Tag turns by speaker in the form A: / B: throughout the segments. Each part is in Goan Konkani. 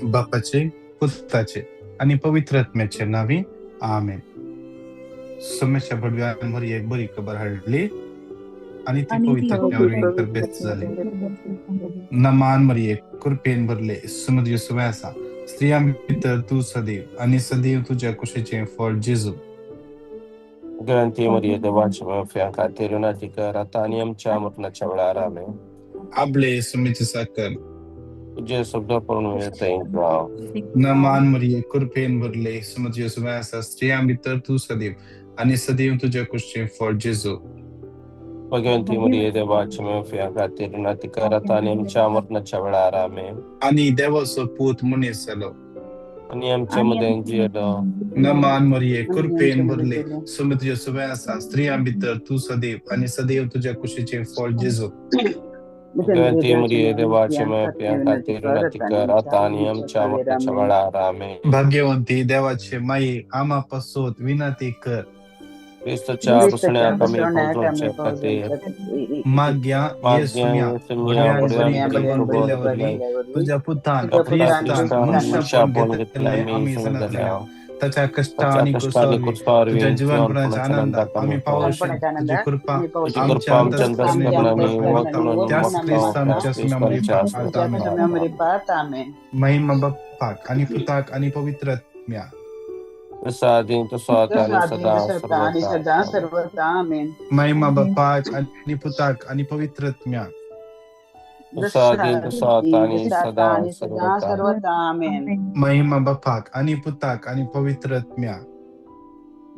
A: बापाचे, पुताचे आनी पवित्र आत्म्याचे नांवी, आमेन. सोम्याच्या भडव्यान मरियेक बरी खबर हाडली आनी ती
B: आनी ती
A: पवित्र आत्म्या वरवीं गर्भेस्त जाली. नमान मरिये, कृपेन भरले, समुद्र सुवे आसा, स्त्रियां भितर तूं सदैव आनी सदैव तुज्या कुशीचें फळ जेजू.
C: भगवंती मरिये, देवाची माफिया खातीर विनंती कर आता आणि आमच्या मरणाच्या वेळार. आमेन.
A: आपले सुमीची साखर.
C: तुझे शब्द पूर्ण येते.
A: नमान मरिये, कृपेन भरले, समुद्र सुवे आसा, स्त्रियां भितर तूं सदैव आनी सदैव तुज्या कुशीचें फळ जेजू.
C: भगवंती मरिये, देवाची माफिया खातीर विनंती कर आता आणि आमच्या मरणाच्या वेळार. आमेन.
A: आनी देवाचो पूत मनीस जालो
C: आणि आमच्या मध्ये जियेलो.
A: नमान मरिये, कृपेन भरले, समुद्र सुवे आसा, स्त्रियां भितर तूं सदैव आनी सदैव तुज्या कुशीचें फळ जेजू.
C: भगवंती मरिये, देवाची माफिया खातीर विनंती कर आता आणि आमच्या मरणाच्या वेळार. आमेन.
A: भाग्यवंती देवाचे माये, आमा पासून विनंती कर.
C: क्रिस्तच्या रुसण्याक आमी पोहोचवचे खातीर.
A: माग्या येसुम्या बडव्यान बरी खबर दिल्ल्या वरवीं तुज्या पुतान क्रिस्तान मनुष्यपण घेतलें आमी समजल्या. ताच्या कश्टा आनी क्रुसा वरवीं तुज्या जिवनपणाच्या आनंदाक आमी पावोवशे तुजी कृपा आमच्या अंतस्करणांनी मागता, त्याच क्रिस्तांच्या सुम्या.
D: आमेन.
A: महिमा बाप्पाक आणि पुताक आणि पवित्र आत्म्या.
C: जसा आदी तसो आता आणि सदा
D: आणि सदा
C: सर्वदा.
D: सर्वदा. आमेन.
A: महिमा बाप्पाक आणि पुताक आणि पवित्र आत्म्या.
C: जसा आदी तसो आता आणि सदा
D: आणि सदा
C: सर्वदा.
D: सर्वदा. आमेन.
A: महिमा बाप्पाक आणि पुताक आणि पवित्र आत्म्या.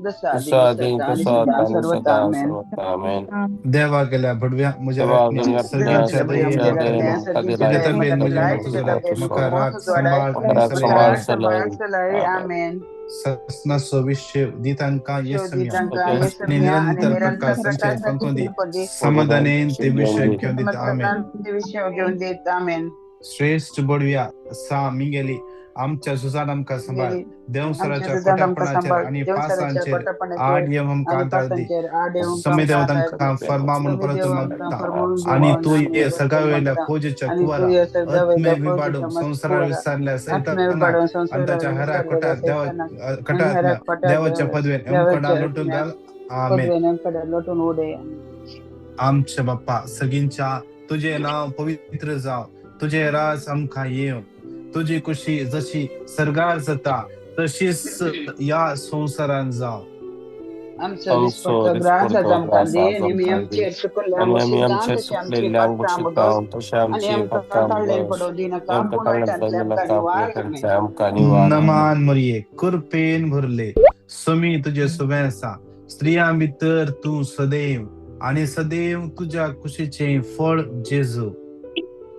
D: जसा
C: जसा आदी तसो आता आणि
D: सर्वदा.
C: सदा
D: आमेन.
C: सर्वदा. आमेन.
A: देवा गेल्या भडव्या म्हज्या
C: देवा
A: आत्म्या
C: गेल्या
A: सर्गाच्या
C: भडव्या,
A: दयेन
C: तुझ्या
A: म्हाका
C: दयेन
A: तुज्या तबेन म्हज्या
C: म्हाका
A: तुजो म्हाका राख सांबाळ
C: म्हाका
A: आनी
C: राख,
A: सलय.
C: सांबाळ, सलय.
D: आमेन.
A: ससनाचो विशय दितांकां येसम्या आनी निरंतर प्रकाश संचेर पंकोदी समाधानेन ते विशय घेवन दिता. आमेन.
D: विषय घेऊन देत. आमेन.
A: श्रेष्ठ बडव्या सा मिंगेली, आमच्या झुजान आमकां सांबाळ, देवसराच्या खोट्यापणाचेर आनी पासांचेर आड येवंक आमकां आदार दी. समेदेव तांकां फर्मा म्हणून परतून मागता आनी तूं ये सगळ्या वयल्या फौजेच्या कुवारा आत्मे विबाडून संवसारार विसरल्या सैतानाक आनी ताच्या हरा कटात देवा कटात देवाच्या पदवेन एमकडा लोटून घाल. आमेन.
D: लोटून उडे.
A: आमच्या बाप्पा सगळींच्या, तुझे नाव पवित्र जाव, तुझे राज आमकां येवं, तुजी कुशी जशी सर्गार जाता तशीच या संवसारान जावं.
D: आमचो
C: आमचो
D: दिसपट्टो ग्रास
C: दिसपट्टो
D: आमकां
C: ग्रास
D: दी
C: आज
D: आनी आमी
C: आमकां
D: आमचेर
C: दी
D: चुकल्ल्या
C: आनी आमी
D: मुशीतां
C: आमचेर
D: तशें आमची
C: चुकलेल्या
D: पात्रां
C: मुशीतां
D: बदस
C: तशें
D: आनी
C: आमची
D: आमकां
C: पात्रां
D: ताळ्ळेर
C: बदस
D: पडोवं दिनाका,
C: आमकां
D: पूण
C: ताळ्ळेर
D: वायटांतल्यान
C: पडोवं
D: आमकां
C: दिनाका,
D: निवार.
C: पूण
D: आमेन.
C: आमकां निवार.
A: नमान मरिये, कृपेन भरले, समी तुजे सुवें आसा, स्त्रियां भितर तूं सदैव आनी सदैव तुज्या कुशीचें फळ जेजू.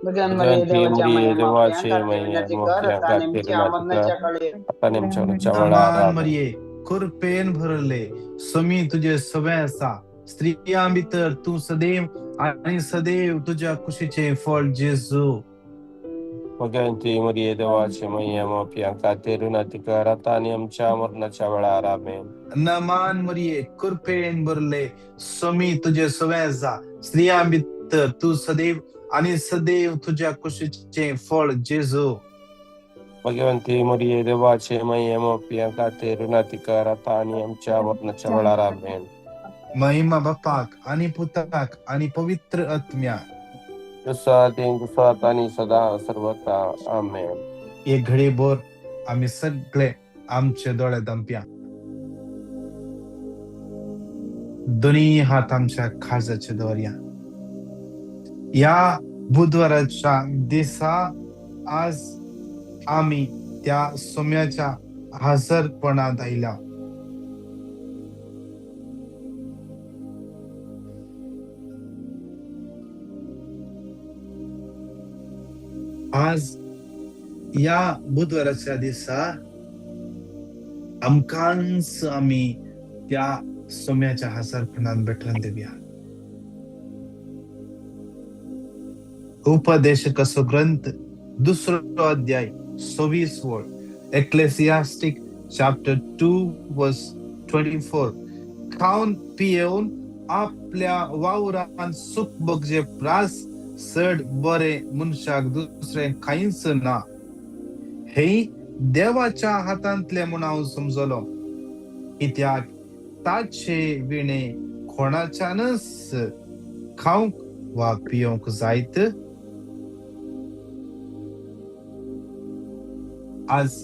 D: भगवान मरिये,
C: भगवंती
D: देवाच्या
C: मरिये,
D: माये,
C: देवाचे
D: माफिया
C: माये,
D: विनंती कर
C: मोठ्या
D: आता आणि
C: खातीर
D: आमच्या
C: विनंती
D: मरणाच्या
C: कर
D: काळी.
C: आता आणि आमच्या मरणाच्या वेळार.
A: नमान
C: आमेन.
A: मरिये, कृपेन भरले, समी तुजे सवें आसा, स्त्रियां भितर तूं सदैव आनी सदैव तुज्या कुशीचें फळ जेजू.
C: भगवंती मरिये, देवाचे माये, मोठ्या खातीर विनंती कर आता आणि आमच्या मरणाच्या वेळार. आमेन.
A: नमान मरिये, कृपेन भरले, समी तुजे सवें आसा, स्त्रियां भितर तूं सदैव आनी सदैव तुज्या कुशीचें फळ जेजू.
C: भगवंती मरिये, देवाचे माये, मोठ्या खातीर विनंती कर आता आणि आमच्या मरणाच्या वेळार. आमेन.
A: महिमा बापाक आनी पुताक आनी पवित्र आत्म्या.
C: जसो आदी तसो आता आणि सदा सर्वता. आमेन.
A: एक घडीभर आमी सगळे आमचे दोळे दंपया, दोन्ही हात आमच्या खाजाचे दवरया. या बुधवाराच्या दिसा आज आमी त्या सोम्याच्या हजरपणात आयल्या. आज या बुधवाराच्या दिसा आमकांच आमी त्या सोम्याच्या हजरपणात भेटून दिवया. उपदेशकाचो ग्रंथ दुसरो अध्याय 26 वळ, एक्लेसियास्टिक चॅप्टर 2 वर्स 24. खावन पियेवन आपल्या वावरान सुख भोगचे प्रास चड बरें मनशाक दुसरें कांयच ना. हे देवाच्या हातांतले म्हूण हांव समजलो, कित्याक ताचे विणे कोणाच्यानच खावंक वा पिवंक जायत। आज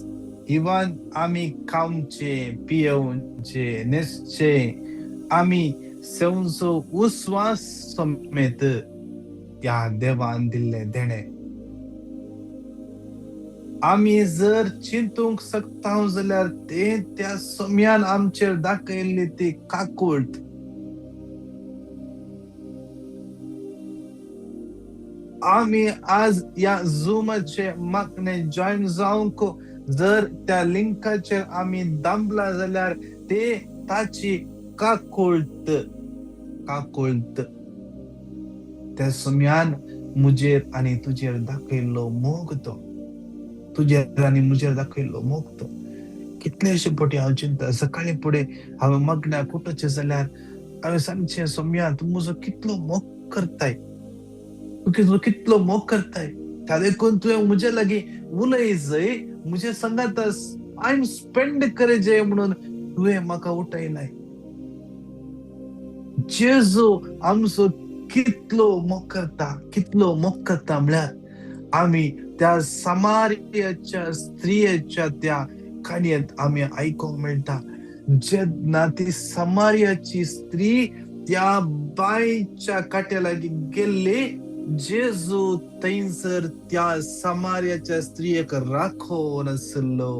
A: इवन आमी खावचे, पिवचे, न्हेसचे, आमी सेवचो उस्वास समेत त्या देवान दिल्ले देणे। आमी जर चिंतूंक शकता जाल्यार ते त्या सम्यान आमचेर दाखयल्ली ती काकूट। आमी आज ह्या झुमाचे मागणे जॉयन जावंक जर त्या लिंकाचेर आमी दामला जाल्यार ते ताची काकूट काकूट। त्या सम्यान मुजेर आनी तुजेर दाखयल्लो मोग तो, तुजेर आनी मुजेर दाखयल्लो मोग तो। कितलेशे पटी हांव चिंता, सकाळी फुडें हांवें मगण्याक उठचें जाल्यार हांवें सांगचें, सोम्या तूं म्हजो कितलो मोग करताय, तूं कितलो मोग करताय, त्या देखून तुवें म्हजे लागीं उलय जय, म्हजे संगात टायम स्पेंड करचे म्हणून तुवें म्हाका उठयलाय। जेजू आमचो कितलो मोग करता, कितलो मोग करता म्हळ्यार आमी त्या समारियाच्या स्त्रियेच्या त्या काणयेंत आमी आयकूंक मेळटा, जेन्ना ती समारियाची स्त्री त्या बांयच्या काट्या लागीं गेल्ली, जेजू थंयसर त्या समारियाच्या स्त्रियेक राखोवन आसलो।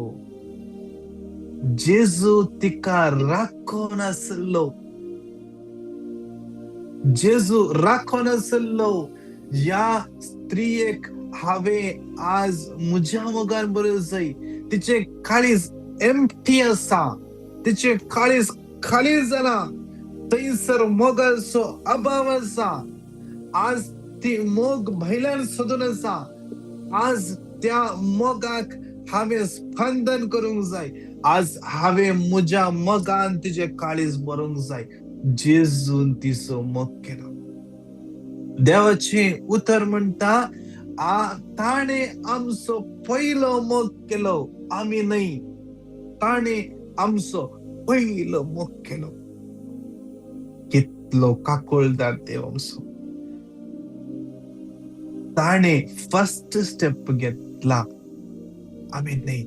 A: जेजू तिका राखोवन आसलो, जेजू राखोवन आसलो। ह्या स्त्रियेक हांवें आज म्हज्या मोगान बरोवंक जाय। तिचें काळीज एम्प्टी आसा, तिचें काळीज खाली जालां, थंयसर मोगाचो अभाव आसा। आज ती मोग भायल्यान सोदून आसा, आज त्या मोगाक हांवें स्पंदन करूंक जाय, आज हांवें म्हज्या मोगान तिचें काळीज भरूंक जाय। जेजून तिचो मोग केलो। देवाचें उतर म्हणटा, ताणें आमचो पयलो मोग केलो, आमी न्हय, ताणें आमचो पयलो मोग केलो। कितलो काकुळदार देव आमचो, ताणें फर्स्ट स्टेप घेतला, आमी न्हय।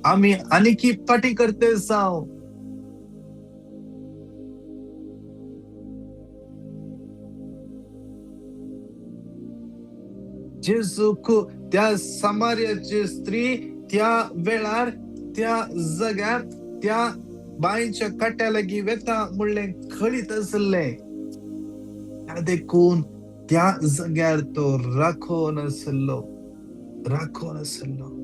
A: आमी आनीकी फाटी करते जावं। जेजूक त्या समारियाची स्त्री त्या वेळार त्या जाग्यार त्या बांयच्या काट्या लागीं वेता म्हणलें कळीत आसलें, त्या देखून त्या जाग्यार तो राखोवन आसलो, राखोवन आसलो।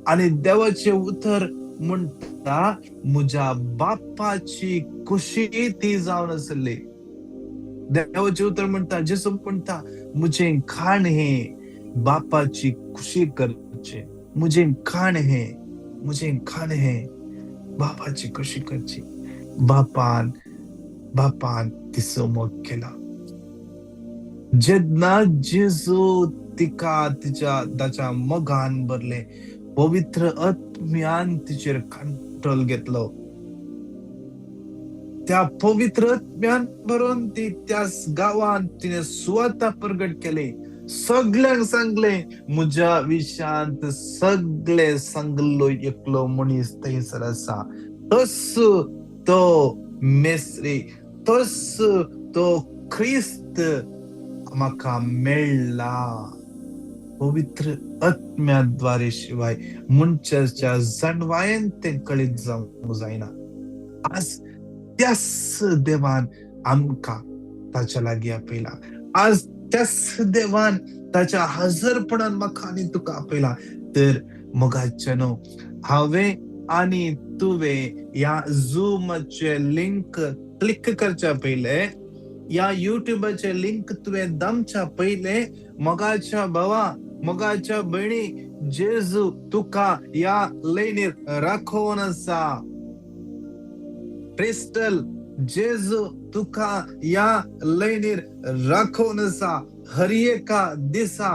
A: आनी देवाचें उतर म्हणटा, म्हज्या बापाची खुशी ती जावन आसली। देवाचें उतर म्हणटा, जेजू म्हणटा, म्हजें खाण हें बापाची खुशी करचें, म्हजें खाण हें, म्हजें खाण हें बापाची खुशी करची। बापान बापान तिचो मोग केला। जेन्ना जेजू तिका तिच्या ताच्या मोगान भरलें, पवित्र आत्म्यान तिचेर कंट्रोल घेतलो। त्या पवित्र आत्म्यान भरून ती त्या गांवांत तिणें सुवाता प्रगट केली, सगल्यांक सांगलें, म्हज्या विशांत सगळे सांगलो एकलो मनीस थंयसर आसा, तस तो मेस्त्री, तस तो क्रिस्त म्हाका मेळ्ळा। पवित्र आत्म्याद्वारे शिवाय मनशाच्या जाणवायेन तें कळीत जावंक जायना। आज त्याच देवान आमकां ताच्या लागीं आपयला, आज त्याच देवान ताच्या हजरपणान म्हाका आनी तुका आपयला। तर मोगाचे न्हू, हांवें आनी तुवें ह्या झुमाचे लिंक क्लिक करच्या पयलें, ह्या युट्यूबाचे लिंक तुवें दामच्या पयलें, मोगाच्या भावा, मोगाच्या भयणी, जेजू तुका ह्या लयनीर राखोवन आसा। क्रिस्टल, जेजू तुका ह्या लयनीर राखोवन आसा। हर एका दिसा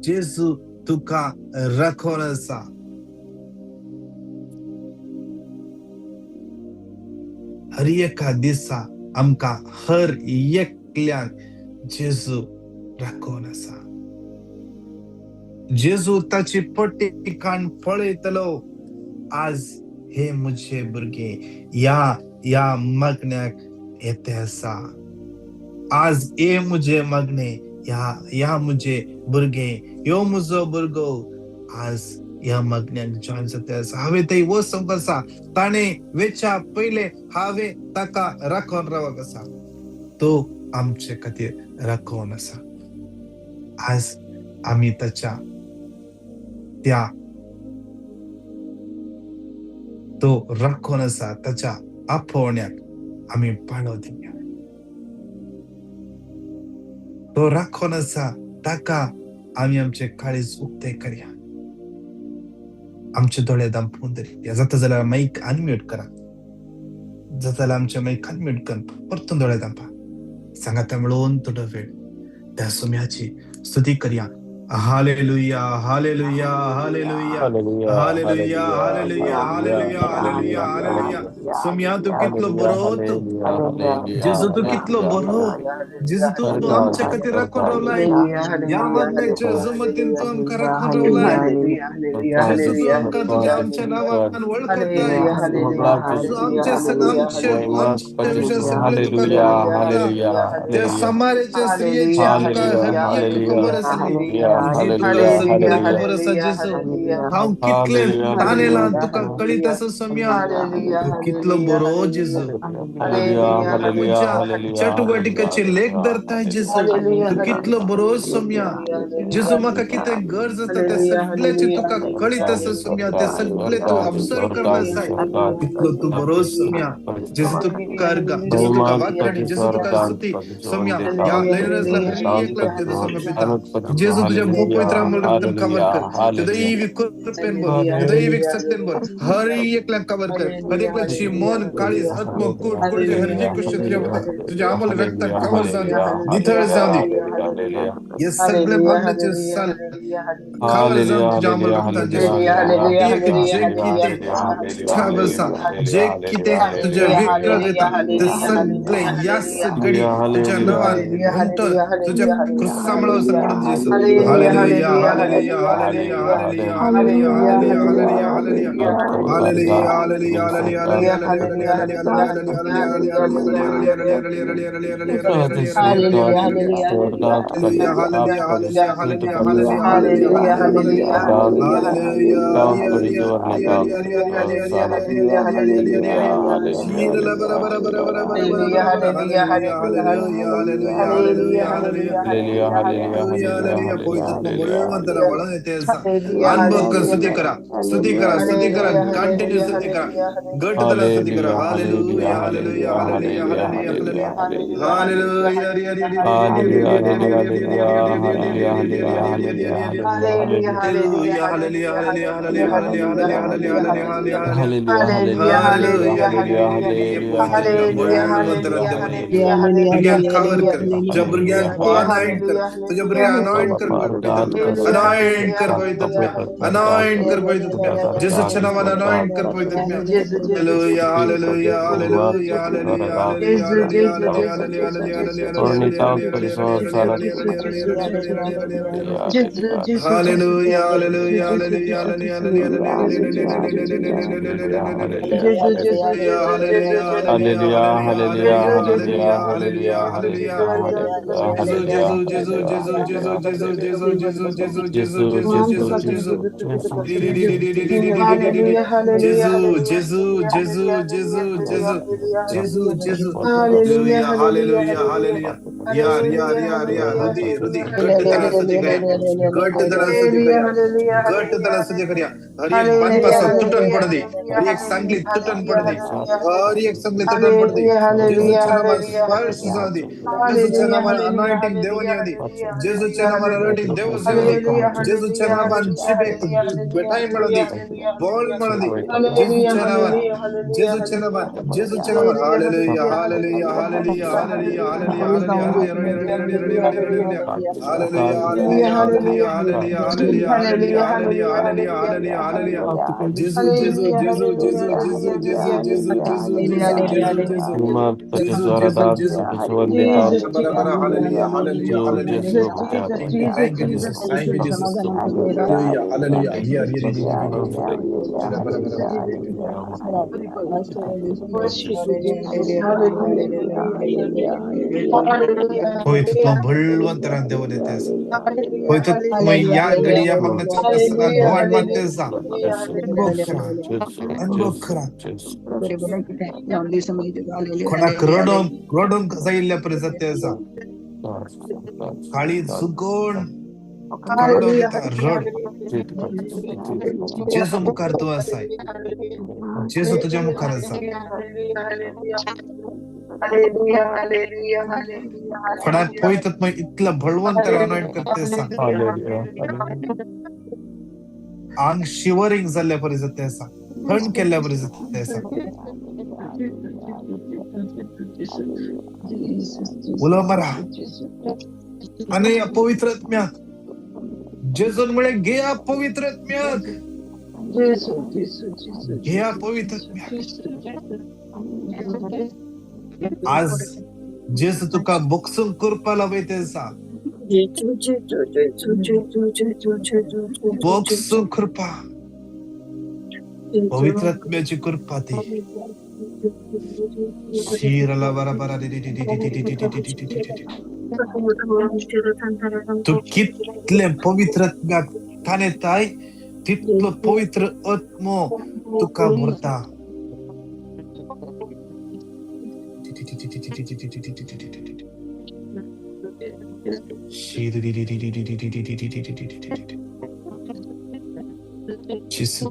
A: जेजू तुका राखोन आसा. हर एका दिसा आमकां हर एकल्याक जेजू राखोन आसा. जेजू ताची पट्टी काण पळयतलो. आज हे म्हजे भुरगे ह्या ह्या मागण्याक येते आसा. आज हे म्हजे मागणे, ह्या ह्या म्हजे भुरगे, ह्यो म्हजो भुरगो आज ह्या मागण्याक जॉयन जाता आसा. हांवें थंय वचूंक आसा. ताणें वेच्या पयले हांवें ताका राखोन रावक आसा. तो आमचे खातीर राखोन आसा. आज आमी ताच्या त्या तो राखोन आसा ताच्या आपोवण्याक आमी पाळो दिया. तो राखोन आसा ताका आमी आमचे काळीज उक्ते करया. आमचे दोळे दांपून धरया. जाता जाल्यार मायक अनम्यूट करा. जाता जाल्यार आमचे मायक अनम्यूट कर, परतून दोळे दांपा. सांगाता मेळोवन थोडो वेळ त्या सोम्याची स्तुती करया. Hallelujah, hallelujah, hallelujah, hallelujah, hallelujah, hallelujah, hallelujah, hallelujah. Saumya तूं कितलो बरो तूं. जेजू तूं कितलो बरो. जेजू तूं आमच्या खातीर राखून रावलाय. ह्या मागण्याच्या जमतीन तूं आमकां राखून रावलाय. जेजू तूं आमकां तुज्या आमच्या नांवान वळखताय. तूं आमच्या आमचे आमच्या विशय सगळे तुका कळटा. त्या समारेच्या स्त्रियेची आमकां हर एक खबर आसली. तुजी तुका सगळें खबर आसा जेजू. हांव कितले तानेलां तुका कळीत आसा सोम्या. तूं कितलो बरो जेजू. म्हज्या चटुवटिकाचे लेख धरताय जेजू. तूं कितलो बरो सोम्या. जेजू म्हाका कितें गरज आसा तें सगळ्याचें तुका कळीत आसा सोम्या. तें सगळें तूं ऑब्जर्व करता आसाय. कितलो तूं बरो सोम्या. जेजू तुका अर्गां, जेजू तुका वाखाणी, जेजू तुका स्तुती सोम्या. ह्या लयनसला हर एक लागते सोम्या पिता. जेजू तुझ्या पवित्र रक्तान कवर कर. दैविक कृपेन भर, दैविक सत्तेन भर. हर एकल्याक कवर कर. हर एकल्याची मन, काळीज, आत्मो, कूड, कुडीचे हर एक गोष्ट तुझ्या तुझ्या अमोल रक्तान कवर जावं दी, नितळ जावं दी. हे सगळे मागण्याचे साल कवर जावन तुझ्या अमोल रक्तान जेजू. एक जे कितें आसा, जे कितें तुझ्या विरोध येता ते सगळे ह्याच घडी तुझ्या नांवान हुमटून तुझ्या क्रुसामुळे पडून जेजू. Hallelujah, hallelujah, hallelujah, hallelujah, hallelujah, hallelujah, hallelujah, hallelujah, hallelujah, hallelujah, hallelujah, hallelujah, hallelujah, hallelujah, hallelujah, अनुभव स्तुती करा, स्तुती करा, स्तुती करा, कंटिन्यू स्तुती करा, घट त्याला स्तुती करा. Hallelujah, hallelujah, hallelujah, hallelujah, hallelujah, hallelujah, hallelujah, hallelujah, hallelujah, hallelujah, hallelujah, hallelujah. भुरग्यांक कवर कर, तुझ्या भुरग्यांक अनॉइंट कर, तुझ्या भुरग्यांक अनॉइंट कर, अनॉइंट कर पवित्र, अनॉइंट कर पवित्र, जेसूच्या नावान अनॉइंट कर पवित्र. Hallelujah, hallelujah, hallelujah, hallelujah, hallelujah, hallelujah, hallelujah, hallelujah, hallelujah, hallelujah, hallelujah, hallelujah, hallelujah, Jesu, Jesu, Jesu, Jesu, Jesu, Jesu, Jesu, Jesu, Jesu, Jesu, Jesu, Jesu, Jesu, Jesu, Jesu, Jesu, Jesu, Jesu, Jesu, hallelujah, hallelujah, hallelujah. यार यार यार यार, रुदी रुदी, घट्ट त्याला स्तुती करूया, घट्ट त्याला स्तुती करूया, घट्ट त्याला स्तुती करूया. हर एक बांधपास तुटन पडू दे, हर एक सांगली तुटन पडू दे, हर एक सांगली तुटन पडू दे. जेजूच्या नावान स्पर्श जाऊ दे, जेजूच्या नावान अनॉइंटिंग देऊन येऊ दे, जेजूच्या नावान अनॉइंटिंग. देव सेवदी जेजूच्या नावान जिबेक बेटाई मिळू बॉल मिळू जेजूच्या नावान, जेजूच्या नावान, जेजूच्या नावान. Hallelujah, hallelujah, hallelujah, hallelujah, hallelujah, hallelujah, hallelujah, hallelujah, hallelujah, hallelujah, hallelujah, hallelujah, hallelujah, hallelujah, hallelujah. जेजू, जेजू, जेजू, जेजू, जेजू, जेजू, जेजू, जेजू, जेजू, जेजू, जेजू, जेजू, जेजू, जेजू. बरा hallelujah, hallelujah, hallelujah. Thank you, thank you Jesus, thank you Jesus. Hallelujah, hallelujah. Riya Riya Riya Riya. बरा बरा. होय, तुका बळवंतरान देव देते आसा. होय, तर मग या घडया मग्नाच्या भवान मागते आसा. अनुभव करा, अनुभव करा. कोणाक रडोंक रडोंक जायिल्ल्या परी जाते आसा. काळी सुगोण रडोंक येता, रड. जेजू मुखार तूं आसाय, जेजू तुज्या मुखार आसा. कोणाक पळयतात मग इतलं बळवंत अनॉइंट करते आसा. आंग शिवरिंग जाल्ल्या परी जाते आसा, थंड केल्ल्या परी जाते आसा. उलो मारा आनी पवित्र आत्म्याक. जेजून म्हळें, घेया पवित्र आत्म्याक, घेया पवित्र आत्म्याक. आज जेजू तुका बोक्सूंक करपा लावयते आसा. बोक्सूंक कृपा, पवित्र आत्म्याची कृपा ती. शिरला बरा बरा. तूं कितलें पवित्र आत्म्याक ताणेताय, तितलो पवित्र आत्मो तुका भरता. Jesus,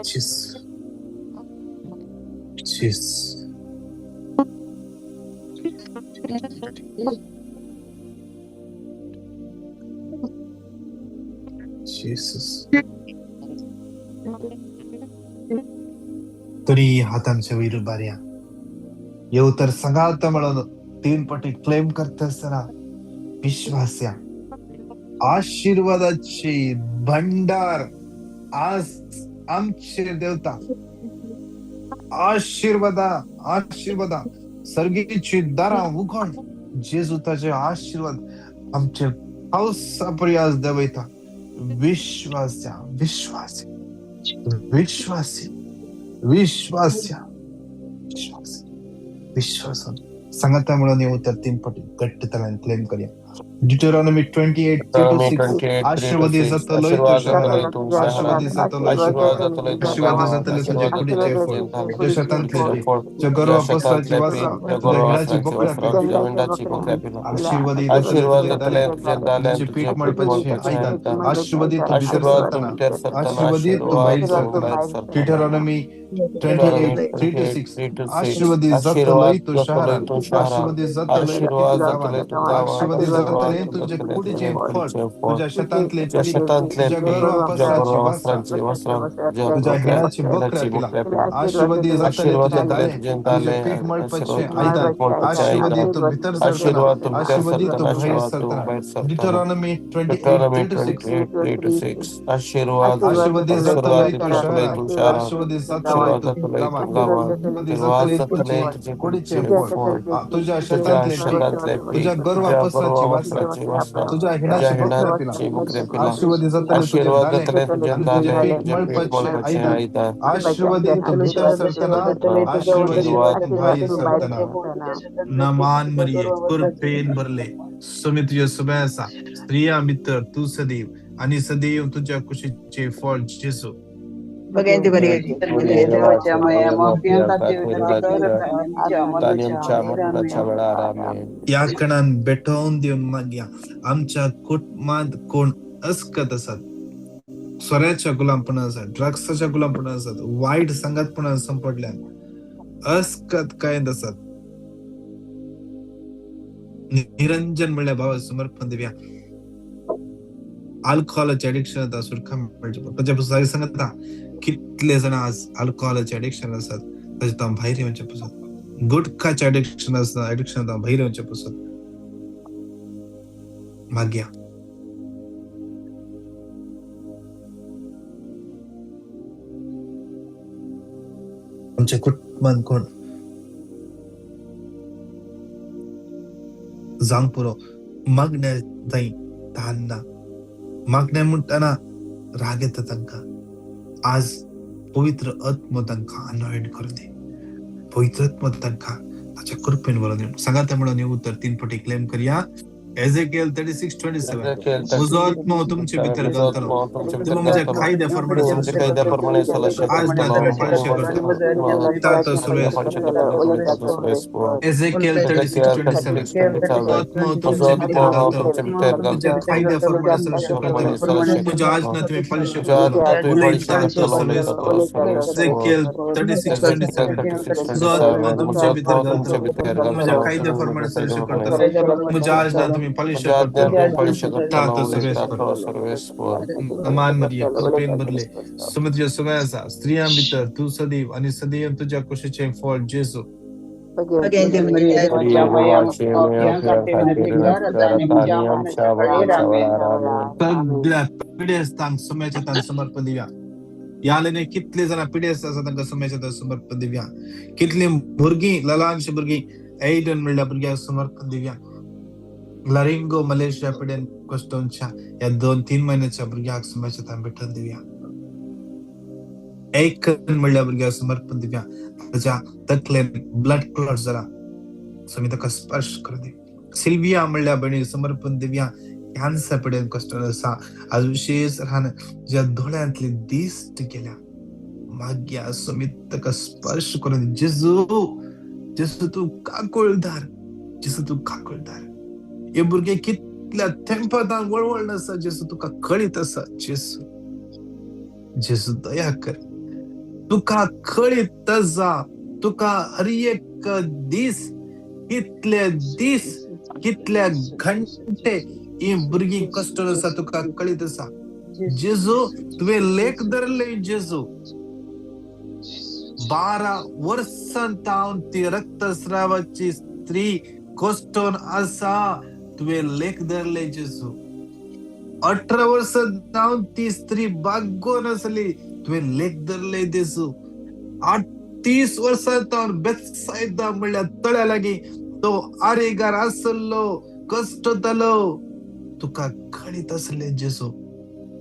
A: Jesus, Jesus, Jesus. तरी हातांच्या वयर उबारया. येऊ तर सांगात म्हणून तीन पटी क्लेम करता आसतना विश्वास या. आशीर्वादाची भंडार आज आमचे देवता. आशीर्वादा, आशीर्वादा सर्गीची दारां उघड जेजू ताचे आशीर्वाद आमचे पावसा परी आज देवयता. विश्वास या, विश्वास, विश्वास, विश्वास या, विश्वास, विश्वास. सांगाता म्हणून येऊ तर तीन पटी घट्ट तलान क्लेम करूया. Deuteronomy 28 3 to 6. आशीर्वादी जातलो तूं शहरांत, आशीर्वादी जातलो तूं गांवांत, आशीर्वादी जातले तुजे कुडीचे फळ, तुज्या शेतांतले पीक, तुज्या गोरवां पसराची वासरां, तुज्या हिंडाची बकऱ्यां पिलां. आशीर्वादी जातले तुजे दाले, तुजें पीठ मळपाचें आयदन. आशीर्वादी तूं भितर सरतना, आशीर्वादी तूं भायर सरतना. Deuteronomy 28 3 to 6. आशीर्वादी जातलोय तूं शहरांत, आशीर्वादी जातलोय तूं गांवांत, आशीर्वादी जातले तुजे कुडीचें फळ, तुज्या शेतांतलें पीक, तुज्या गोरवां पसराची वासरां, तुज्या हिंडाची बकऱ्यां पिलां. आशीर्वादी जातले तुजे दाले आनी तुजें पीठ मळपाचें आयदन. आशीर्वादी तूं भितर सरतना, आशीर्वादी तूं भायर सरतना. Deuteronomy 28 3 to 6. आशीर्वादी जातलोय तूं शहरांत, आशीर्वादी जातलोय तूं गांवांत, आशीर्वादी जातले तुजे कुडीचें फळ, तुज्या शेतांतलें पीक, तुज्या गोरवां पसराची वासरां, तुज्या हिंडाची बकऱ्यां पिलां. आशीर्वादी जातले तुजे दाले आनी तुजें पीठ मळपाचें आयदन. आशीर्वादी तूं भितर सरतना, आशीर्वादी तूं भायर सरतना. नमान मरिये, कृपेन भरले, स्वामी तुझ्या सुबह आसा. स्त्रिया भितर तूं सदैव आनी सदैव तुज्या कुशीचें फळ जेजू.
D: भगवंती मरिये, देवाच्या माया मोप्यांत
C: आमच्या मरणाच्या वेळार आमेन.
A: ह्या कणान बेटोवन दिवन मागया. आमच्या कुटुंबांत कोण अस्कत आसात, सोऱ्याच्या गुलामपणा आसात, ड्रग्साच्या गुलामपणा आसात, वायट सांगातपणा संपडल्यान, अस्कत कांय आसात. निरंजन म्हणल्यार भावा समर्पण दिवया. अल्कोहोलाचे एडिक्शन आतां सुटका मेळचें. ताच्या पसून सांगता कितले जाण आज अल्कोहोलाचे एडिक्शन आसात ताचे तां भायर येवचें पसून, गुटखाचे एडिक्शन आसा एडिक्शन तां भायर येवचें पसून मागया. आमच्या कुटुंबान कोण जावंक पुरो मागण्या जाय तान ना, मागण्या म्हणटना राग येता तांकां. आज पवित्र आत्मो तांकां अनॉयंट करून दी, पवित्र आत्मो तांकां ताच्या कृपेन भरून दी. सांगाता म्हणून हे उतर 3 फावटी क्लेम करया. एझेकियल 36:27, म्हजो आत्मो तुमचे भितर घालतलो, तुमी म्हज्या कायद्या प्रमाणे आज ना तुमी पळशे करतलो. एझेकियल 36:27, म्हजो आत्मो तुमचे भितर घालतलो, म्हज्या कायद्या प्रमाणे करतलो, म्हज्या आज ना तुमी पळशे करतलो. एझेकियल 36:27, म्हजो आत्मो तुमचे भितर घालतलो, म्हज्या कायद्या प्रमाणे करतलो, म्हज्या आज ना तुम्ही पॉलिश करतलो. मान मरिये कृपेन भरले, सुमित्र सुगाय आसा, स्त्रियां भितर तूं सदैव आनी सदैव तुज्या कुशीचें फळ जेजू. सगळ्या पिडेस्तांक सुम्याच्या तान समर्पण दिवया. ह्या कितले जाणां पिडेस्त आसा तांकां सुम्याच्या तान समर्पण दिवया. कितली भुरगीं लहानशी भुरगीं एडन म्हणल्या भुरग्यांक समर्पण दिवया. लरिंगो मलेशिया पिडेन कश्टोनच्या ह्या 2-3 म्हयन्याच्या भुरग्याक सुम्याच्या तान भेटून दिवया. एक म्हणल्या भुरग्याक समर्पण दिवया. ताच्या तकलेन ब्लड क्लॉट जाला, स्वामी ताका स्पर्श करून दी. सिल्विया म्हणल्या भयणीक समर्पण दिवया. कॅन्सर पिडेन कश्ट आसा, आज विशेष रान तुज्या दोळ्यांतली दिश्ट गेल्या, मागया स्वामी ताका स्पर्श करून दी. जेजू, जेजू तूं काकुळदार, जेजू तूं काकुळदार. हे भुरगे कितल्या तेंपान वळवळ आसा जेजू, तुका कळीत आसा जेजू. जेजू दया कर, तुका कळीत आसा, तुका हर एक दीस कितले दीस कितले घंटे ही भुरगीं कश्ट आसा तुका कळीत आसा जेजू. तुवें लेख धरले जेजू, 12 वर्सां तावन ती रक्तस्रावाची स्त्री कश्टोन आसा, तुवें लेख धरले जेजू. 18 वर्सां जावन ती स्त्री बागोन आसली, तुवें लेख धरले जेजू. 38 वर्सां जावन बेतसायदा म्हणल्यार तळ्या लागीं तो आरेगार आसलो, कश्टतालो, तुका कळीत आसले जेजू.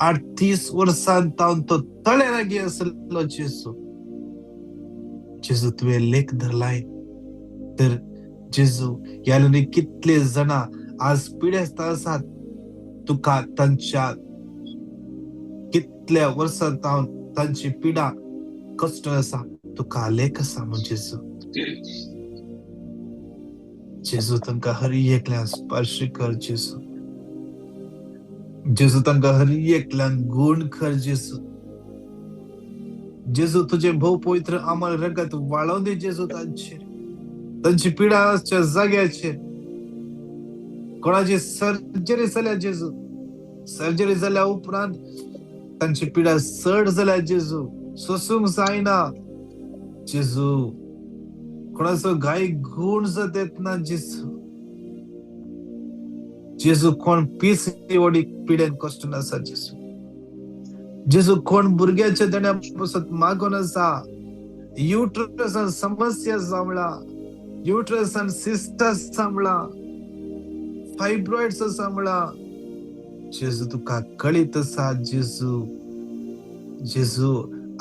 A: 38 वर्सां जावन तो तळ्या लागीं आसलो जेजू. जेजू तुवें लेख धरलाय तर जेजू ह्या कितले जाणां आज पिडेस्त आसात, तुका तांच्या कितल्या वर्सां जावन तांची पिडा कश्ट आसा तुका लेख आसा म्हूण जेजू. जेजू तांकां हर एकल्यान स्पर्श कर जेजू. जेजू तांकां हर एकल्यान गुण कर जेजू. जेजू तुजें भोव पवित्र अमल रगत वाळोवन दी जेजू तांचेर, तांची पिडा आसच्या जाग्याचेर. कोणाची सर्जरी जाल्या जेजू, सर्जरी जाल्या उपरांत तांची पिडा चड जाल्या जेजू, सोसूंक जायना जेजू. कोणाचो घाय गुण जात येतना जेजू. जेजू कोण पीसीओडी पिडेन कश्ट आसा जेजू. जेजू कोण भुरग्याच्या देण्या पसत मागून आसा, युट्रसान समस्या सांबळा, युट्रसान सिस्टस सांबळा, फायब्रॉइड्स सांबळा जेजू, तुका कळीत आसा जेजू. जेजू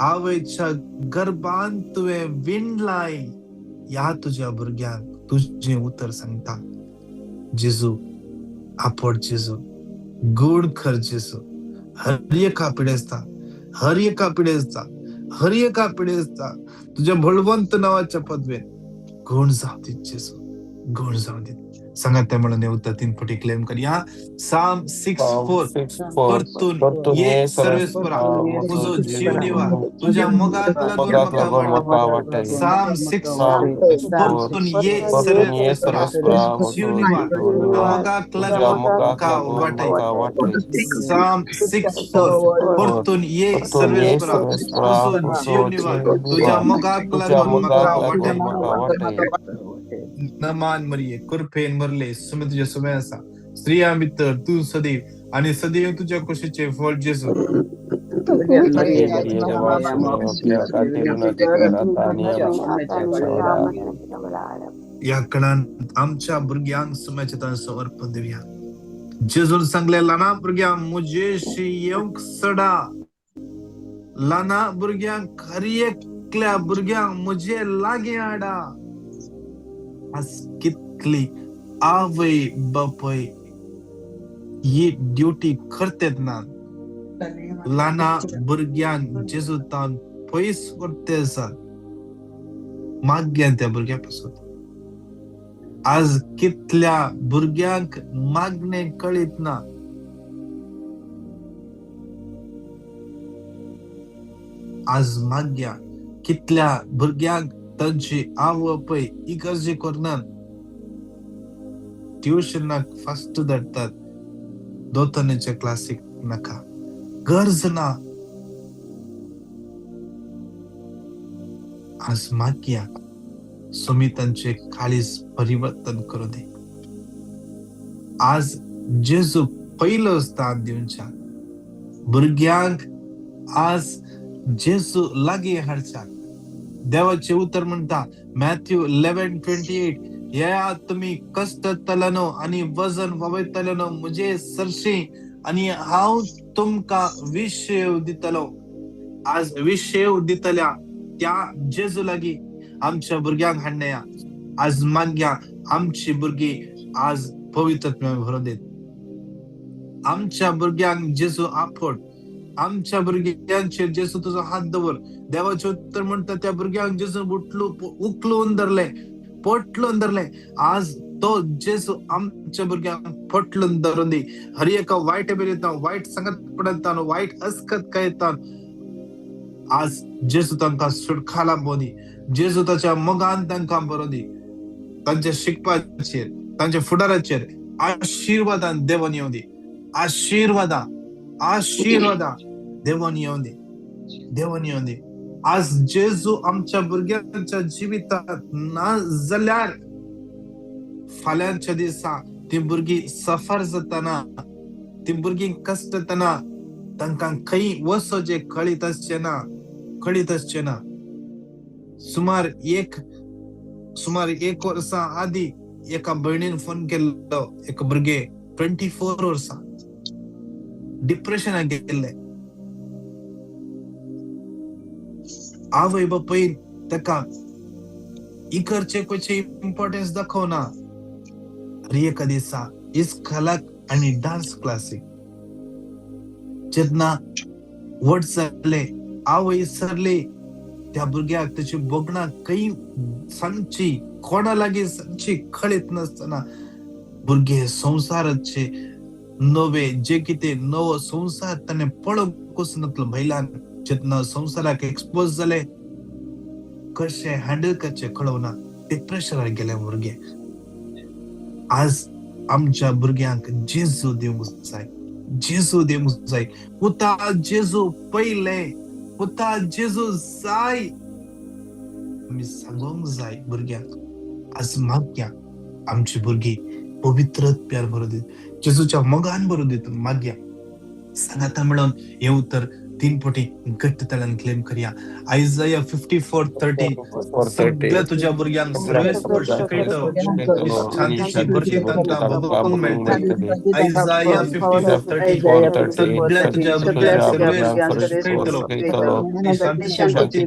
A: आवयच्या गर्भान तुवें विणलाय ह्या तुज्या भुरग्यांक तुजें उतर सांगता जेजू. आपड जेजू, गुण कर जेजू. हर एका पिडेस्ता, हर एका पिडेस्ता, हर एका पिडेस्ता तुझ्या बळवंत नावाच्या पदवेन गुण जावं दीत जेजू, गुण जावं दीत. सांगात म्हणून येवता 3 फुटी क्लेम करया. साम 6:4 परतून ये सर्वेस्परा तुझो जीव निवा तुझ्या मोगाक लागून म्हाका वाटय. साम 6:4 परतून ये सर्वेस्परा जीव निवा तुझ्या मोगाक लागून म्हाका वाटय. साम 6:4 परतून ये सर्वेस्परा तुझो जीव निवा तुझ्या मोगाक लागून म्हाका वाटय. नमान मरिये कुरफेन मरले सुमे तुझ्या सुमे आसा स्त्रिया भितर तूं सदैव आणि सदैव तुझ्या कुशीचे फळ जेजू. या कणान आमच्या भुरग्यांक सुम्याचे तांचो अर्पण दिवया. जेजून सांगले ल्हाना भुरग्यांक म्हजेशी येवंक सडा, ल्हाना भुरग्यांक हर एकल्या भुरग्यांक म्हजे लागीं हाडा. आज कितली आवय बापय ही ड्युटी करतेत ना, ल्हाना भुरग्यांक जेजूतान पयस व्हरते आसात माग्यान त्या भुरग्या पासून. आज कितल्या भुरग्यांक मागणे कळीत ना. आज माग्या कितल्या भुरग्यांक तांची आवय इगर्जी करनात, ट्युशनाक फास्ट धाडटात, दोतोनीच्या क्लासीक नाका, गरज ना. आज मागया सुमी तांचे काळीज परिवर्तन करू दे. आज जेजू पयलो स्थान दिवच्या भुरग्यांक, आज जेजू लागीं हाडच्या. देवाचे उतर म्हणटा मॅथ्यू 11:28 येया तुमी कश्टतल्यानो आनी वजन वावयतल्यानो म्हजे सरशी आनी हांव तुमकां विशेव दितलो. आज विशेव दितल्या त्या जेजू लागीं आमच्या भुरग्यांक हाडण्या. आज मागया आमची भुरगीं आज पवित्र भरून देत. आमच्या भुरग्यांक जेजू आफोड, आमच्या भुरग्यांचेर जेजू तुजो हात दवर. देवाचे उत्तर म्हणटा त्या भुरग्यांक जेजू उखलून धरले, पोटलून धरले. आज तो जेजू आमच्या भुरग्यांक पोटलून धरून दी. हर एका वायट बेरेतान, वायट संगत पडतान, वायट अस्कत कयतान आज जेजू तांकां सुटखाला बोदी. जेजू ताच्या मोगान तांकां बरोवं दी. तांच्या शिकपाचेर, तांच्या फुडाराचेर आशिर्वादान देवान येवं दी. आशिर्वादा, आशिर्वादा देवान येवं दी, देवान येवं दी. आज जेजू आमच्या भुरग्यांच्या जिवितात ना जाल्यार फाल्यांच्या दिसा ती भुरगीं सफर जातना, ती भुरगीं कश्टतना तांकां खंय वचचें कळीत आसचें ना, कळीत आसचें ना. सुमार एक वर्सां आदी एका भयणीन फोन केल्लो. एक भुरगें 24 वर्सां डिप्रेशनाक गेल्लें. आवय बापूयन ताका इगर्जे खंयचें इम्पॉर्टन्स दाखोवना. आनी एका दिसा इस्कोलाक आनी डान्स क्लासीक जेन्ना व्हड जाले, आवय सरली त्या भुरग्याक ताची भोगणां खंय सांगची, कोणा लागीं सांगची कळीत नासतना भुरगे संवसाराचे नवे जे कितें नवो संवसार ताणें पळोवंकूच नासलो. महिलान जेन्ना संवसाराक एक्सपोज जाले कशें हँडल करचें कळोवना, डिप्रेशनाक गेले भुरगे. आज आमच्या भुरग्यांक जेजू दिवंक जाय, जेजू दिवंक जाय. पुता जेजू पयले, पुता जेजू जाय आमी सांगोंक जाय भुरग्यांक. आज मागया आमची भुरगीं पवित्र प्यार भरू दित, जेजूच्या मोगान भरू दित. मागया सांगाता म्हणून हें उतर 3 पटी घट्ट ताळ्यान क्लेम करया. आयजाया 54:30 सगळ्या तुझ्या भुरग्यांक सर्वेस्पर शिकयतलो, शांतीची भरती तांकां भोगूंक मेळटली. आयजाया 54:30 सगळ्या तुझ्या भुरग्यांक सर्वेस्पर शिकयतलो, शांतीची भरती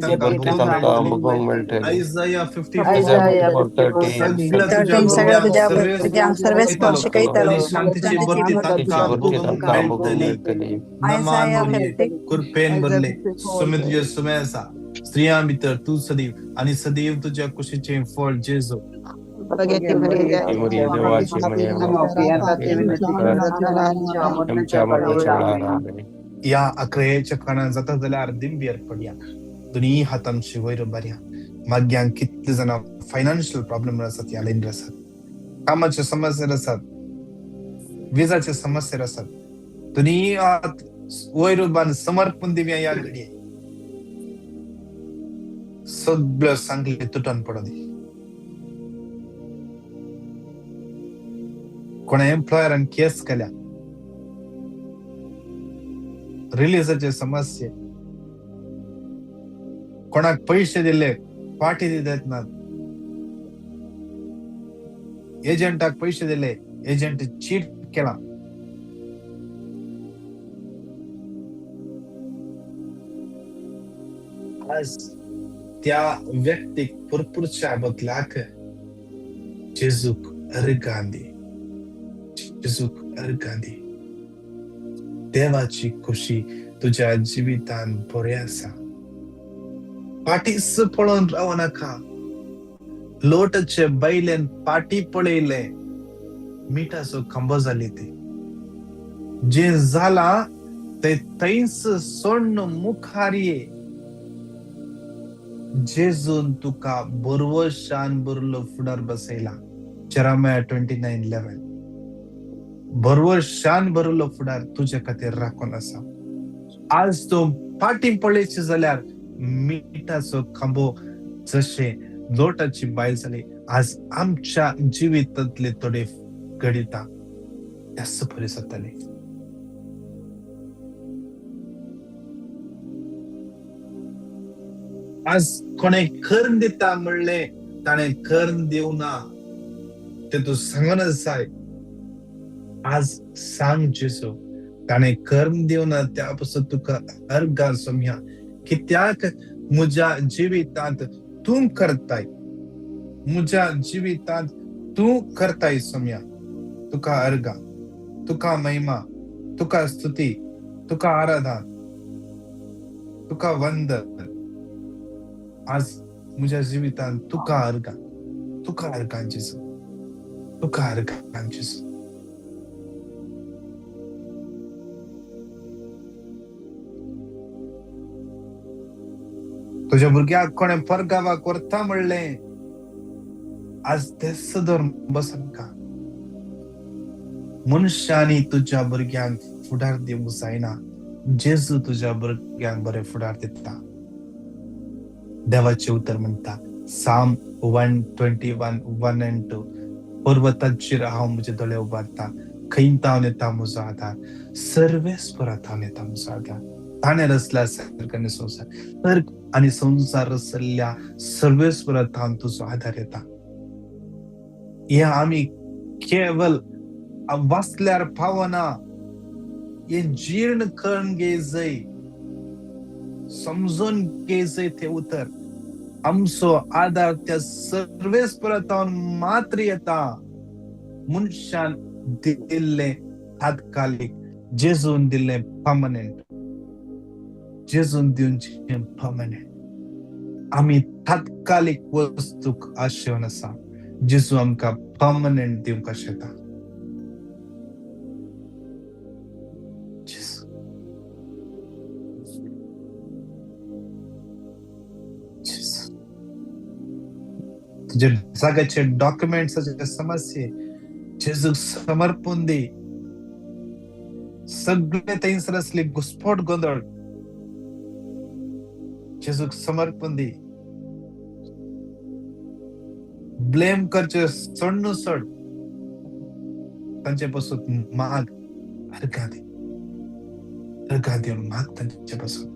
A: तांकां भोगूंक मेळटली. आयजाया 54:30 सगळ्या तुझ्या भुरग्यांक सर्वेस्पर शिकयतलो, शांतीची भरती तांकां भोगूंक मेळटली. नमान मरिये कृपेन भरले सुमे तुझे सुमे आसा, स्त्रियां भितर तूं सदैव आनी सदैव तुज्या कुशीचें फळ जेजू.
C: मुरये देवाचे आमच्या मरणाच्या वेळार आमेन.
A: या अकरायेच्या कानान जाता जाल्यार दिंबीर पडया, दोनूय हात आमचे वयर उबारया. माग्यांक कितले जाणां फायनान्शियल प्रॉब्लेम आसात, ह्या लायनीर आसात, कामाचे समस्येर आसात, विजाचे समस्येर आसात. दोनूय हात वयर उबारून समर्पण दिवया. ह्या घडये सगळ्यो सांगले तुटून पडूं दी. कोणा एम्प्लॉयरान केस केल्या, रिलीजाचे समस्ये, कोणाक पयशे दिले पाटी दित नात, एजंटाक पयशे दिले, एजंट चीट केला. आज त्या व्यक्तीक पुरपुरच्या बदलाक जेजूक अर्गां दी, जेजूक अर्गां दी. देवाची खोशी तुज्या जिवितान बरें आसा. फाटीच पळोवन रावो नाका. लोटाचे बायलेन फाटी पळयलें, मिठाचो खांबो जाली ती. जें जालां तें थंयच सोडून मुखार ये. जेजून तुका बरवशान भरलो फुडार बसयला. जेरेमाया 29:11. बरवशान भरलो फुडार तुजे खातीर राखून आसा. आज तूं फाटी पळयशी जाल्यार मिठाचो खांबो जशें लोटाची बायल जाली, आज आमच्या जिवितांतले थोडे घडिता त्याच परी जातले. आज कोणे करून दिता म्हणलें ताणें करून दिवना तें तूं सांगूनच जाय. आज सांग जेजू, ताणें करून दिवना त्या पासून तुका अर्गां सोम्या, कित्याक म्हज्या जिवितांत तूं करताय, म्हज्या जिवितांत तूं करताय सोम्या. तुका अर्गां, तुका महिमा, तुका स्तुती, तुका आराधन, तुका वंदन. आज म्हज्या जिवितांत तुका अर्गां, तुका अर्गां जेजू, तुका अर्गां जेजू. तुज्या भुरग्याक कोणें परगावाक व्हरता म्हणलें, आज तेच धरून बसनाका. मनशांनी तुज्या भुरग्यांक फुडार दिवंक जायना, जेजू तुज्या भुरग्यांक बरें फुडार दिता. देवाचें उतर म्हणटा, Psalm 121:1 and 2, पर्वताचेर हांव म्हजे दोळे उबारता, खंय तावन येता म्हजो आदार, सर्वेस्परा तावन येता म्हजो आदार. ताणें रचल्या सर्ग आनी संवसार, सर्ग आनी संवसार रचल्ल्या सर्वेस्परा तावन तुजो आदार येता. हें आमी केवल वाचल्यार पावना, हें जीर्ण करून घेय, समजून घेय तें उतर. आमचो आदार त्या सर्वेस्परा तावन मात्र येता. मनशान दिल्लें तात्कालीक, जेजून दिल्लें परमनंट, जेजून दिवचें परमनंट. आमी तात्कालीक वस्तूक आशेवन आसा, जेजू आमकां परमनंट दिवंक आशेता. तुजे जाग्याचे डॉक्युमेंट्साचे समस्ये जेजूक समर्पण दी. सगळे थंयसर आसले घुस्पट गोंदळ जेजूक समर्पण दी. ब्लेम करचे सोडून सोड, तांचे पासून माग अर्गां दी, अर्गां दिवन माग तांचे पासून.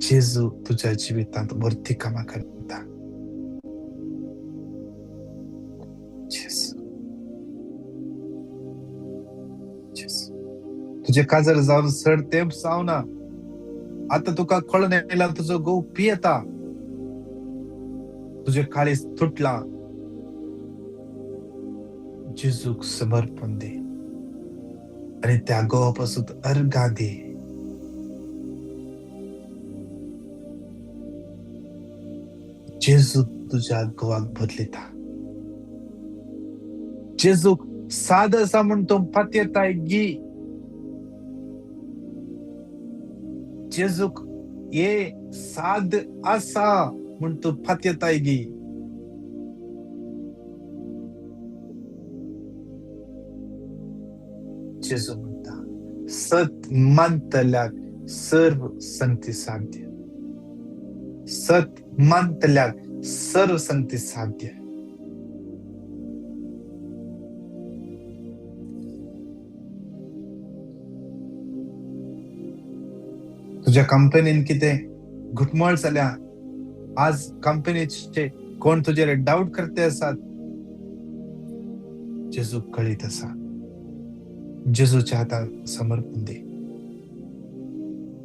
A: जेजू तुज्या जिवितांत व्हडली कामां करता. तुजे काजर जावन सड तेंप जावना, आतां तुका कळून येयला तुजो घोव पियेता, तुजें काळीज तुटलां, जेजूक समर्पण दी आनी त्या घोवा पासून अर्गां दी. जेजू तुझ्या घोवाक बदलिता. जेजू साद आसा म्हूण तूं पातयेताय गी. जेजूक हे साद आसा म्हूण तूं पातयेताय गी. जेजू म्हणटा सत मानतल्याक सर्व संगती साध्य. सत मानतल्याक सर्व संगती साध्य. तुझ्या कंपनीन कितें घुटमळ जाल्या, आज कंपनीचे कोण तुजेर डावट करते आसात, जेजू कळीत आसा. जेजूच्या हातान समर्पण दे.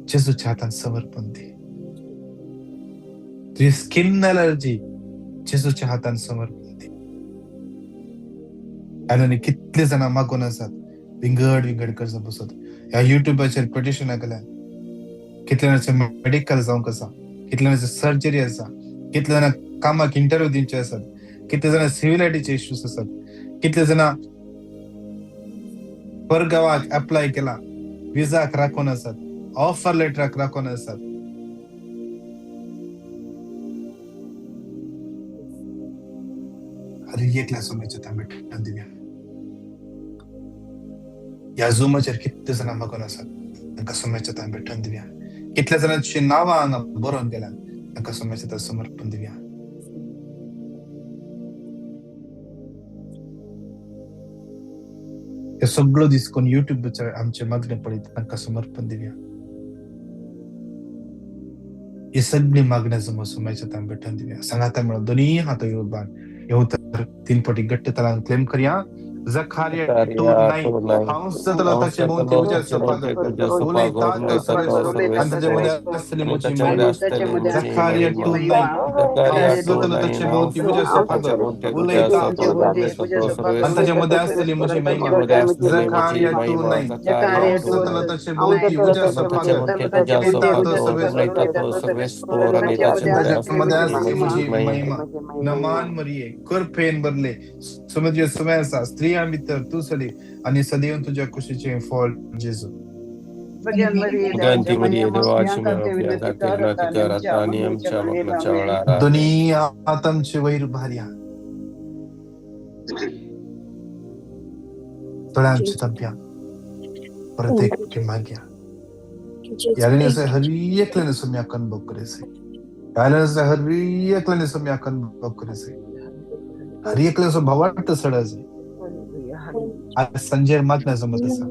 A: जेजूच्या हातान समर्पण दे. तुजी स्किन एलर्जी जेजूच्या हातान समर्पण दे. आनी कितले जाणां मागून आसात, विंगड विंगड कर्जां बसत ह्या युट्यूबाचेर पिटिशनां केल्या. कितले जाणांचें मेडिकल जावंक आसा, कितले जाणांची सर्जरी आसा, कितले जाणां कामाक इंटरव्यू दिवचे आसात, कितले जाणां सिव्हिल आयडीचे इश्यूज आसात, कितले जाणां परगांवाक एप्लाय केला, विजाक राखून आसात, ऑफर लेटराक राखून आसात. हर एकल्या सोम्याच्या तांबे दिव्या. ह्या झुमाचेर कितले जाणां मागून आसात तांकां सोम्याच्या तांबे दिव्या. कितल्या जाणांची नांवां हांगा बरोवन गेल्यात तांकां सोम्याच्या समर्पण दिव्या. हे सगळो दीस कोण युट्यूबाचेर आमचे मागणे पळयत तांकां समर्पण दिव्या. ही सगळी मागण्या जमो सोम्याच्या तांबे दिव्या. सांगाता म्हणून दोन्ही हात येऊन येऊ तर 3 पटी गट्ट तलान क्लेम करया. Zakaria 2:9 हांव जातलो ताचे भोंवती उज्या सपागर उलयता तो सर्वेस्पर आनी ताचे मदें आसतली म्हजी महिमा. Zakaria 2:9 हांव जातलो ताचे भोंवती उज्या सपागर उलयता आनी ताचे मदें आसतली म्हजी महिमा. Zakaria 2:9 हांव जातलो ताचे भोंवती उज्या सपागर उलयता तो सर्वेस्पर आनी ताचे मदें आसतली म्हजी महिमा. नमान मरिये कृपेन भरले समज समय आसा, स्त्रियां भितर तूं सदी आनी सदैव तुज्या कुशीचें फळ जेजू. दोन्ही हात आमचे वयर भारया, दोळ्यांचे तब्या परत एक माग्या. यालेने हर एकल्याने सम्या अनुभव करेसे, यालेने हर एकल्याने सम्या अनुभव करेसे, हर एकल्याने भावार्थ सडायचे. आज संजय मागण्या जमत आसा.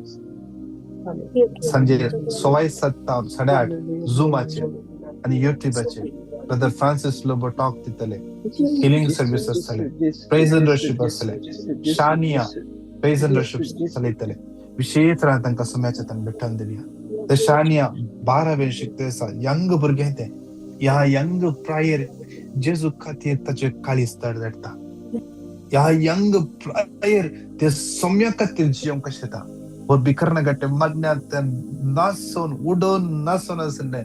A: संजय 7:15 8:15 झुमाचेर आनी युट्यूबाचेर ब्रदर फ्रांसीस लोबो टॉक दितले. हिलिंग सर्वीस आसतले, प्रेज एंड वर्शिप आसतले, शानिया प्रेज एंड वर्शिप चलयतले. विशेष रान तांकां सम्याच्या तांकां भेटून दिवया. ते शानिया 12वे शिकते आसा, यंग भुरगें तें. ह्या यंग प्रायर जेजू खातीर ताचे काळीज तडतडटा. ह्या यंग प्रायर ते सम्या खातीर जियोंक कशें येता. बिकरना गट्टे मागण्यांत नासून उडोवन नासून आसले.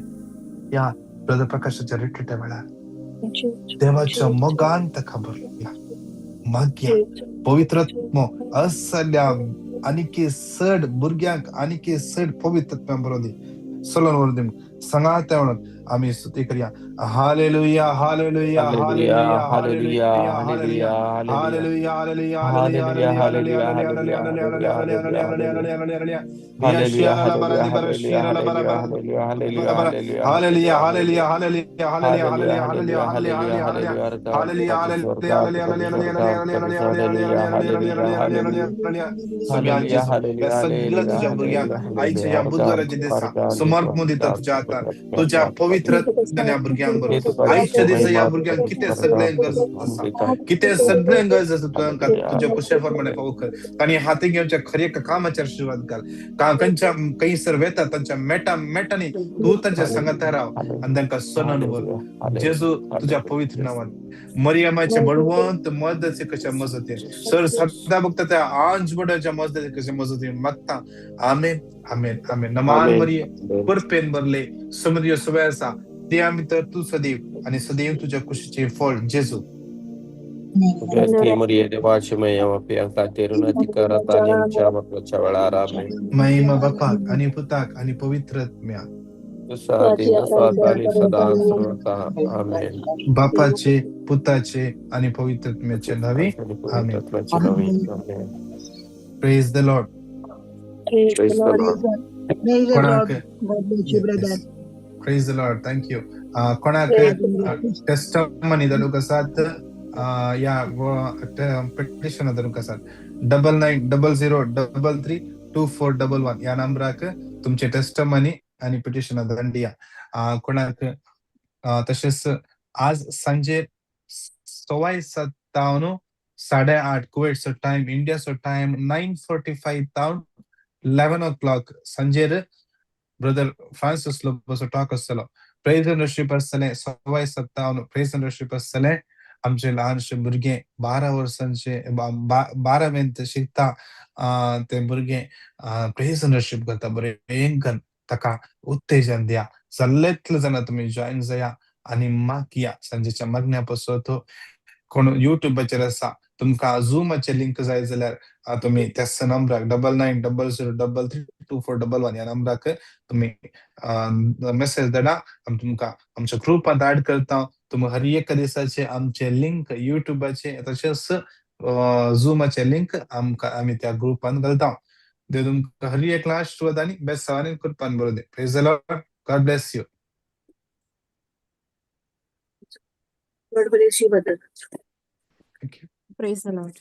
A: ह्या ब्रदर प्रकाशाच्या रिट्रीटा वेळार देवाच्या मोगान ताका भरला. मागया पवित्रात्मो असल्या आनीक चड भुरग्यांक आनीक चड पवित्रात्म्या बरोवन दी, सोलोन बरोवन दी. सांगात म्हणून आमी स्तुती करया. Hallelujah hallelujah hallelujah hallelujah hallelujah hallelujah hallelujah hallelujah hallelujah hallelujah hallelujah hallelujah hallelujah hallelujah hallelujah hallelujah hallelujah. सगळं तुझ्या भुरग्यांक आयच्या ह्या बुधवाराच्या दिसा समर्पण दिता तुझ्या हातार, तुझ्या पवित्र ह्या भुरग्यांक बरोबर. आयच्या दिसा ह्या भुरग्यांक कितें सगळें गरज आसा, कितें सगळें गरज आसा तुका तुज्या कुशळ प्रमाणे पावो कर. तांणी हाती घेवच्या खरे कामाचेर आशीर्वाद घाल. खंयच्या खंयसर वेता तांच्या मेटा मेटांनी तूं तांच्या सांगाता राव आनी तांकां सनन व्हर. जेजू तुज्या पवित्र नांवान मरियमाचे बळवंत मदतीचे कशा मजतीन सर सदा बघता त्या आंज बडाच्या मजतीचे कशा मजतीन मागता. आमेन आमेन आमेन. नमान मरिये कृपेन भरले समुद्र सवय आसा, त्या भितर तूं सदैव आनी सदैव तुज्या कुशीचें फळ जेजू.
C: बघ्यांती मरिये देवाचे मयम पियांक खातीर उनती करात आनी आमच्या मरणाच्या वेळार. आमेन.
A: महिमा बापाक आणि पुताक आणि पवित्र आत्म्याक.
C: जसा आदी तसा आता आणि सदा सर्वथा. आमेन.
A: बापाचे, पुताचे आणि पवित्र आत्म्याचे नावे.
C: आणि
A: आमेन.
C: पवित्र आत्म्याचे नावे. आमेन.
A: Praise the Lord.
C: Praise the Lord.
B: Praise the Lord.
A: कोणाक
B: God bless you, brother.
A: Praise the Lord, thank you. कोणाक टेस्टमनी धाडूंक आसात या पिटिशन धाडूंक आसात, 9900332411 ह्या नंबराक तुमचे टेस्टमनी आनी पिटिशन धाडून दिया. कोणाक तशेंच आज सांजे 7:15 8:30 कुवेटचो टायम, इंडियाचो टायम 9:45 तावन 11 ओ क्लॉक सांजेर ब्रदर फ्रांसिस लोबोचो टॉक आसतलो. प्रेज एंड वर्शिप आसतलें. 7:15 प्रेज एंड वर्शिप आसतलें. आमचे ल्हानशे भुरगे, 12 वर्सांचे, 12वेंत शिकता ते भुरगे प्रेज एंड वर्शिप करता बरें करून. ताका उत्तेजन दिया. सगळेतले जाणां तुमी जॉयन जाया आनी मागया सांजेच्या मागण्या पासत. कोण युट्यूबाचेर आसा, तुमकां झुमाचे लिंक जाय जाल्यार तुमी त्याच नंबराक 9900332411 ह्या नंबराक तुमी मेसेज धाडा. आमी तुमकां आमच्या ग्रुपांत ऍड करता. तुमी हर एका दिसाचे आमचे लिंक युट्यूबाचे तशेंच झुमाचे लिंक आमकां आमी त्या ग्रुपांत घालता. देव तुमकां हर एक आशीर्वाद आनी बेसांव आनी कृपान बरोवं दी. Praise the Lord. God bless you.
E: God bless you, brother.
A: Thank you.
F: Praise the Lord.